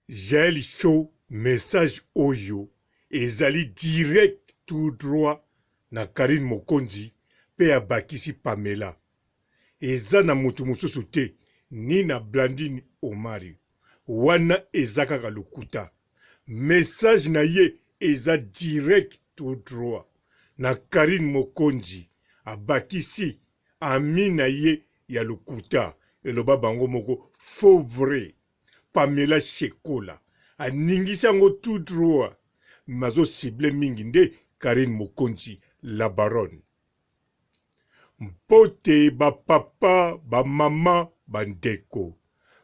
Jael show message oyo ezali direct tout droit na Carine Mokonzi pe abakisi Pamela. Eza na mutu mususu te ni na Blandine Omari. Wana eza kaka lokuta. Message na ye eza direct tout droit na Carine Mokonzi abakisi amie na ye ya lokuta eloba bango moko faux vrai. Pamela Shekola aningisi yango tout droit mais azo cible mingi nde Carine Mokonzi la baronne. Mbote ba papa, ba mama, ba ndeko.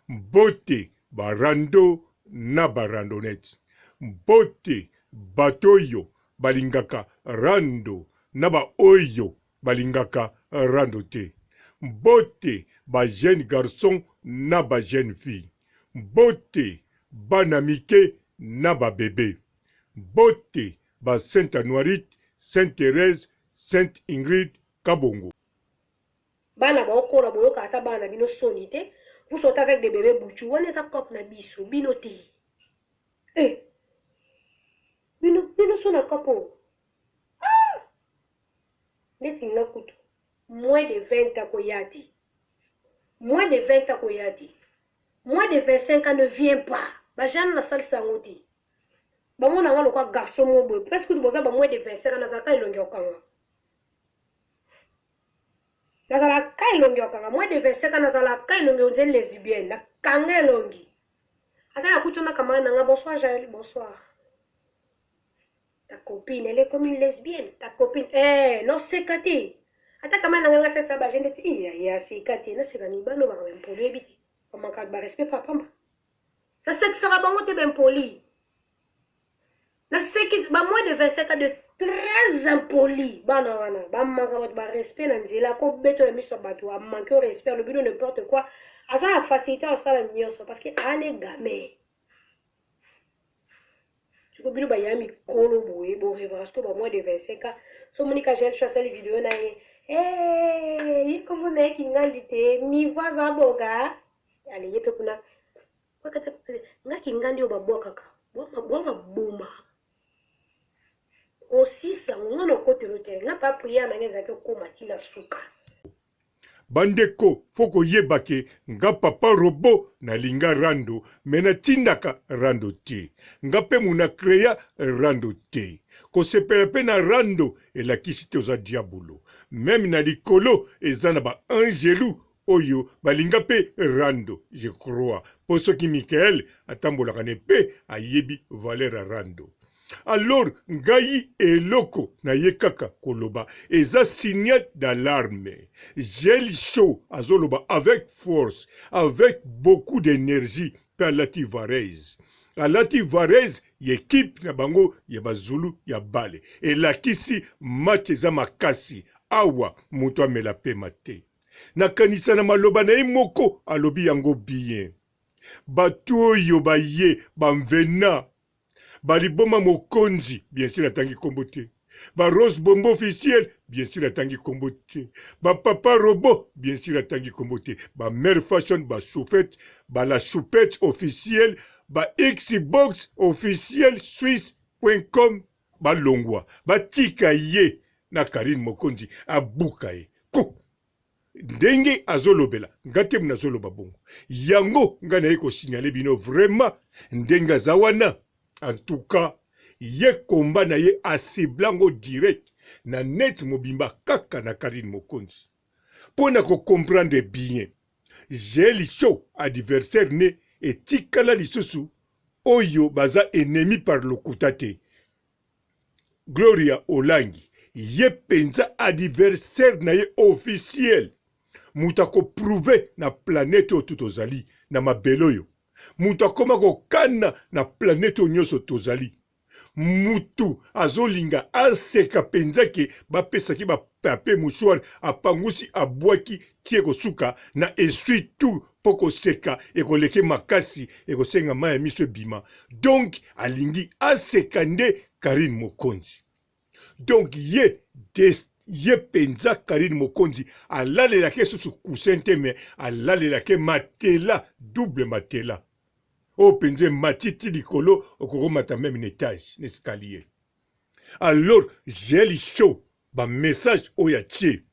Mbote ba rando na ba randonnettes. Mbote bato oyo balingaka rando na ba oyo balingaka rando te. Mbote ba jeunes garçons na ba jeunes filles. Mbote bana mike na ba bebes. Mbote ba Sainte Anuarite, Sainte Therèse, Sainte Ingrid Kabongo. Bana baokola boyoka ata bana na bino soni te vous sortez avec des bebes buchu wana eza cop na biso bino te eh bino bino so na cop oyo ah neti nga kutu moins de 20 ans koya te moins de 20 ans koya te moins de 25 ans ne vient pas ba jeune na salisa yango te bamona nga lokwa garçon moko boye presque kutu boza ba moins de 25 ans nazalaka elongi ya kokanga nazalaka elongi ya kokanga moins de 25 ans nazalaka elongi onzeli lesbienne nakanga elongi ata nakuti yo na camarade na nga bonsoir Jael bonsoir Ta copine elle est comme une lesbienne ta copine eh non seka te ata kama na nga sesa ba jende ti iya ya seka te na seka ni bano ba impoli oyebi te ba manka ba respect pa pamba na sekisaka bango te ba impoli na sekis ba moins de 25 ans de très impoli bana wana ba manka bato ba respect na nzela ko beto na miso ya bato a manque respect alobi no n'importe quoi aza na facilité ya kosala nyonso parce que ane gamin siko bino baya mikolo boye bo revera siko ba moins de 25 ans so omoni ka jeune asali video na ye eh, ye kombo na ye kingandi te niveau aza boga ale ye mpe kuna nga kingandi oyo babwakaka bwa maboma osisi yango nga na okotelo te nga pa priere na nga ezalaki okoma ti na suka. Bandeko faut koyeba ke nga papa robot na linga rando mais na tindaka rando te nga pe muna crea rando te kosepela pe na rando elakisi te oza diabolo meme na likolo eza na ba angelu oyo balinga pe rando je crois po soki Michael atambolaka na epee ayebi valeur ya rando Alors ngai eloko naye kaka koloba eza signal d'alarme gel chaud azoloba avec force avec beaucoup d'energie pe alati varese alati varese ya equipe na bango ya ba zulu ya bale elakisi match eza makasi awa moto amela pema te nakanisa na maloba na ye moko alobi yango bien bato oyo baye ba mvena Ba liboma mokonzi bien sur atangi kombo te. Ba rose bombo officiel bien sur atangi kombo te. Ba papa robot bien sur atangi kombo te. Ba mère fashion ba choufette ba la choupette officiel ba xbox officiel suisse.com balongwa batika ye na Carine Mokonzi abuka ye ko ndenge azolobela nga te nazoloba bongo yango nga naye ko signaler bino vraiment ndenge aza wana en tout cas ye combat na ye acibla ngo direct na net mobimba kaka na Carine Mokonzi mpo na ko comprendre bien Jael Show adversaire ne etikala lisusu oyo baza ennemi par lokuta te Gloria Olangi ye penza adversaire na ye officiel moto ako prouver na planète oyo tout tozali na mabele oyo moto akoma kokana na planète oyo nyonso tozali mutu azolinga aseka penza ke bapesaki ba papier mouchoir apangusi abwaki tie kosuka na essuie tout mpo koseka ekoleke makasi ekosenga mai ya miso ebima donc alingi aseka nde Carine Mokonzi donc ye des, ye penza Carine Mokonzi alalelaka ye susu coussin te mais alalelaka ye matela double matela. Oyo mpenza emati ti likolo, okoki komata meme na etage, na escalier. Alors Jael Show ba message oyo atie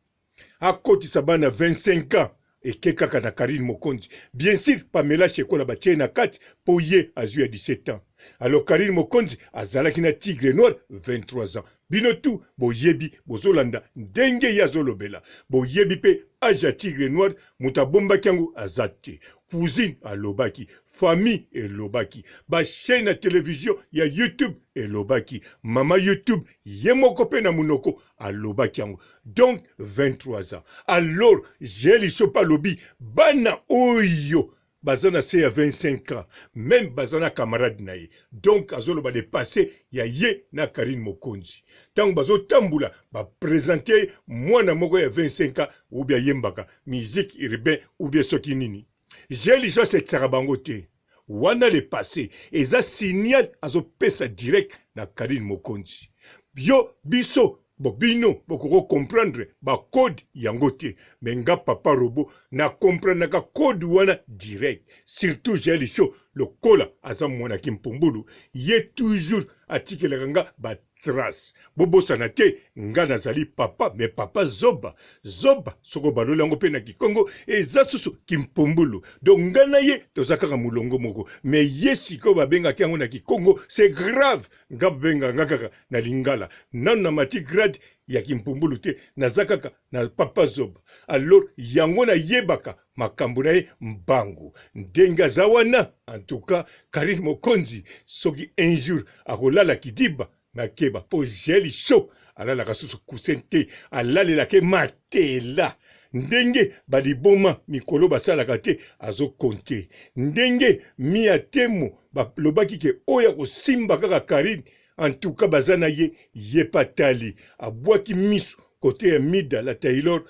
akotisa bana 25 ans eke kaka na Carine Mokonzi. Bien sur Pamela Shekola batie ye na kati po ye azui ya 17 ans. Alors Carine Mokonzi azalaki na Tigre Noir 23 ans. Bino tout boyebi bozolanda ndenge ye azolobela. Boyebi pe age ya Tigre Noir moto abombaki yango aza te. Cousine alobaki, famille elobaki, ba chaine ya television ya YouTube elobaki, mama YouTube ye moko pe na munoko alobaki yango. Donc 23 ans. Alors Jael Show pe alobi bana oyo baza na se ya 25 ans meme baza na camarade na ye donc azoloba le passe ya ye na Carine Mokonzi tango bazotambula ba presente ye mwana moko ya 25 ans ou bien ayembaka musique urbain ou bien soki nini Jeliso asekisaka bango te wana le passe eza signal azopesa direct na Carine Mokonzi yo biso Bon bino bokoko comprendre ba code yango te mais nga papa robot na comprenaka code wana direct surtout Jael show lokola aza mwana kimpumbulu ye toujours atikelaka nga ba trace bobosana te nga nazali papa mais papa zoba zoba soki obaloli yango pe na kikongo eza susu kimpumbulu donc nga na ye toza kaka mulongo moko mais ye sikoyo babengaki yango na kikongo c'est grave Nga benga nga kaka na lingala nanu na mati grade ya kimpumbulu te naza kaka na papa zoba alors yango na yebaka makambo na ye mbangu ndenge aza wana en tout cas Carine Mokonzi soki un jour akolala kidiba na keba po gel chaud alalaka susu coussin te alalelaka ye matela ndenge ba liboma mikolo basalaka te azo compte ndenge mia temo balobaki ke oyo akosimba kaka Carine en tout cas baza na ye ye pe atali abwaki misu kote ya mida la Taylor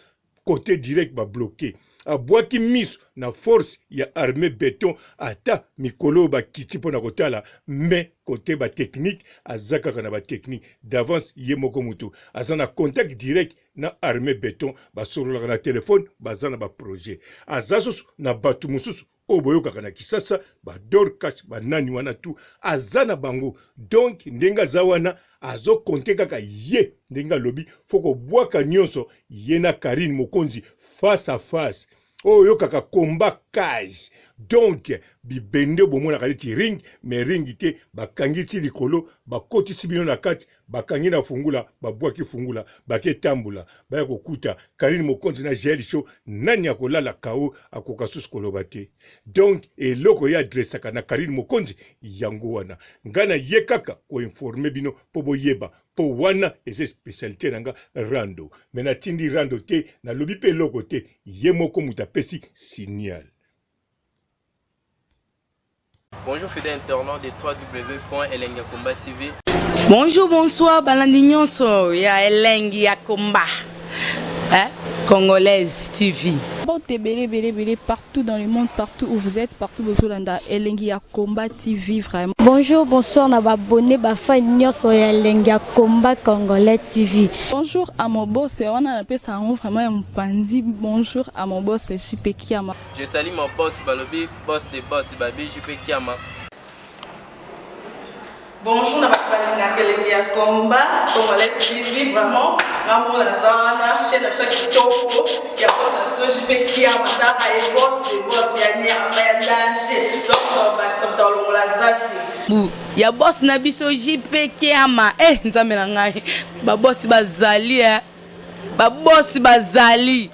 kote direct ba bloque abwaki misu na force ya armee beton ata mikolo oyo bakiti pona kotala mais kote ba technique aza kaka na ba technique d'avance ye moko mutu aza na contact direct na armee beton basololaka na telephone baza na ba projet aza susu na batu mosusu oyo boyokaka na kisasa ba dorcas ba nani wana tout aza na bango donc ndenge aza wana azo compte kaka ye ndenge alobi fo kobwaka nyonso ye na Carine Mokonzi face à face oyo oyokaka combat cage donc bibende bomonaka neti ring mais ring te bakangi ti likolo bakotisi bino na kati bakangi na fungula babwaki fungula bake tambola baya kokuta Carine Mokonzi na Jael Show nani akolala KO akoka susu koloba te donc eloko ye adressaka na Carine Mokonzi yango wana nga na ye kaka ko informer bino po boyeba po wana eza specialite na nga rando mais natindi rando te nalobi pe eloko te ye moko moto apesi signal. Bonjour fidèle internaute de www.elengiyakomba TV. Bonjour, bonsoir, balandi nyonso ya elengi ya komba. Hein? Congolaise TV. Mbote ebele ebele ebele partout dans le monde partout où vous êtes partout bozolanda elengi ya combat TV vraiment. Bonjour bonsoir na ba abonné ba fan nyonso ya elengi ya combat congolais TV. Bonjour à mon boss wana napesa yango vraiment ya mopanzi bonjour à mon boss JP Kiama. Je salue mon boss balobi boss de boss babi JP Kiama. Bonjour na bato balingaka elengi ya combat congolais TV vraiment nga moko naza wana chaîne na biso ya kitoko ya boss na biso JP Kiama tala ye boss de boss ya nyama ya danger donc tobakisa moto alongola zaki bu ya boss na biso JP Kiama eh nzambe na ngai ba boss bazali eh ba boss bazali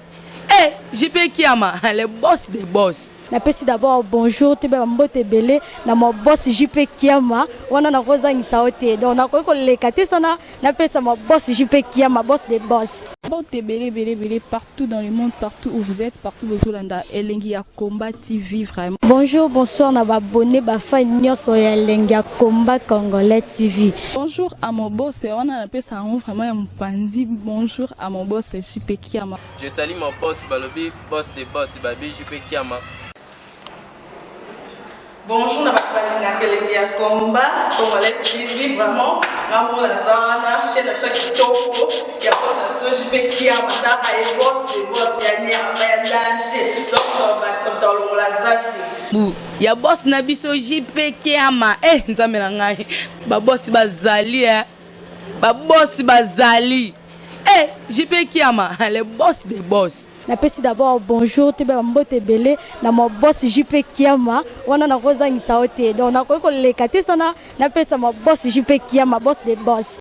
Eh JP Kiama le boss des boss. Napesi d'abord bonjour toyeba ba mbote ebele na ma boss JP Kiama wana nakozangisa yo te donc nakoki koleka te sana napesa ma boss JP Kiama boss des boss. Mbote ebele ebele ebele partout dans le monde partout où vous êtes partout bozolanda elengi ya combat TV vraiment. Bonjour bonsoir na ba abonne ba fan nionso ya elengi ya combat congolais TV. Bonjour à mon boss wana napesa yango vraiment ya mopanzi bonjour à mon boss JP Kiama. Je salue mon boss balobi boss de boss babi JP Kiama. Bonjour na bato balingaka elengi ya combat congolais TV vraiment nga moko naza wana chaîne na biso ya kitoko ya boss na biso JP Kiama tala ye boss de boss ya nyama ya danger donc tobakisa moto alongola zaki. Bu ya boss na biso JP Kiama. Eh nzambe na ngai. Ba boss bazali eh. Ba boss bazali. Eh JP Kiama, le boss des boss. Napesi d'abord bonjour toyeba bambote ebele na ma boss JP Kiama. Wana nakozangisa yo te, donc nakoki koleka te sana napesa ma boss JP Kiama, boss de boss.